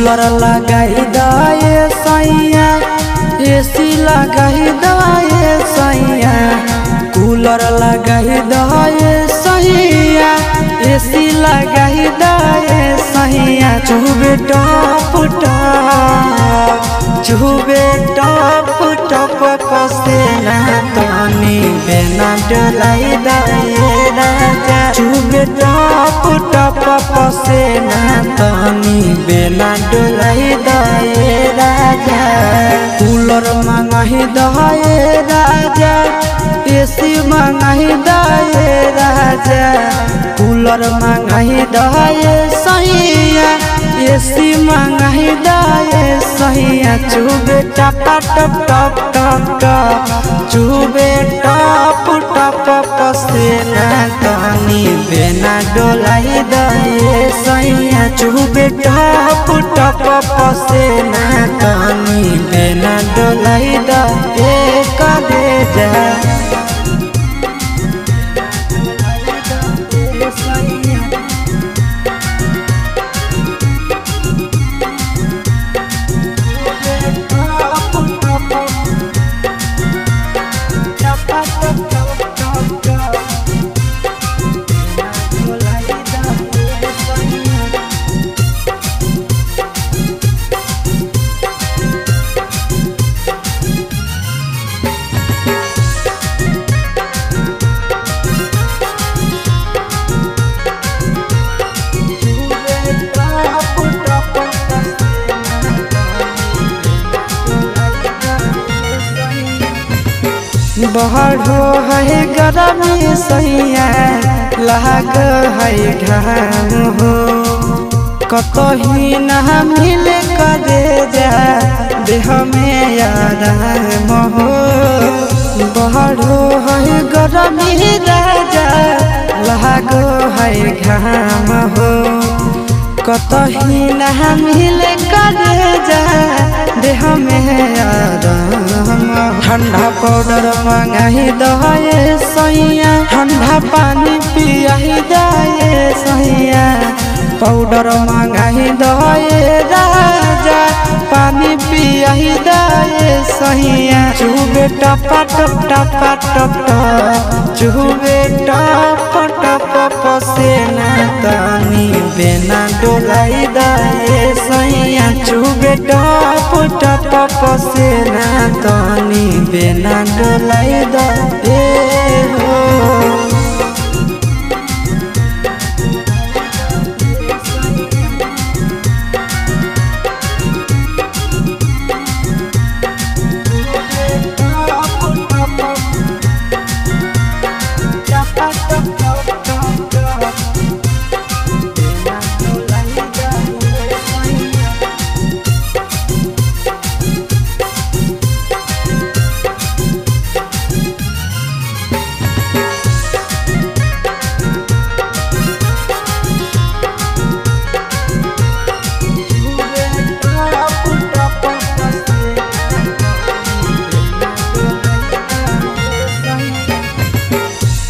Cooler लगाई दे सैया, एसी लगाई दे सैया, कूलर लगाई दे सैया, एसी लगाई दे सैया। चुबे टप टप, चुबे टप टप पसेना तनी बेना डोलाई दे राजा। चुबे टप टप पसेना तनी बेना डोलाई दे राजा। कूलर मंगाही दे राजा, एसी मंगाही दे राजा, कूलर मंगाही दे सैया, एसी मंगाही दे सैया। चुबे टप टप टप टप टप, चुबे टप टप पसेना तनी बेना डोलाई दे सैया। चुबे टप टप पसेना तनी बेना डोलाई दे कलेजा। बढ़ो है गरमी सैया, लाग है घाम हो, कतही ना मिले करे जा देह में आराम हो। बढ़ो है गरमी राजा, लाग है घाम हो, कतही ना मिले करे जा देह में आराम। ठंडा पाउडर मंगाही दे सैया, ठंडा पानी पियाही दे सैया, पाउडर मंगाही दे राजा, पानी पियाही दे सैया। चुबे टप टप टप टप टप, चुबे टप टप पसेना तनी बेना डोलाई दे सैया। चुबे टप टप पसेना तनी बेना डोलाई दे हो।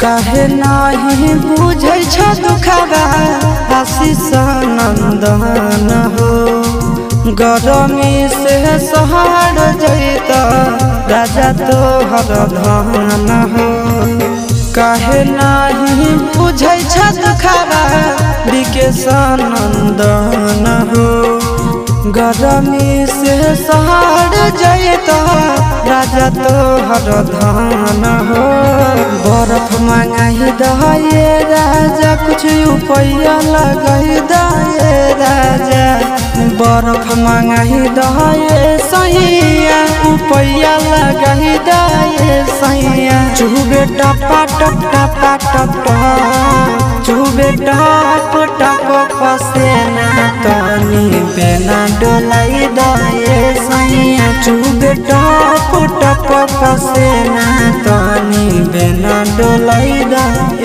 काहे नाही बुझै छ दुखवा आशीष नंदन हो, गरमी से सहार जैत राजा तोहर धन हो। काहे नाही बुझै छ दुखवा विकेश नंदन हो, गरमी से सहार जैत राजा तोहर धन हो। बर्फ मंगाही दे राजा, कुछ उपाय लगाई दे राजा, बर्फ मंगाही दे सैया, उपाय लगाई दे सैया। चुबे टप टप टप टप टप, चुबे टप टप पसेना तनी बेना डोलाई दे सैया। चुबे टप टप पसेना तनी बेना डोलाई दे।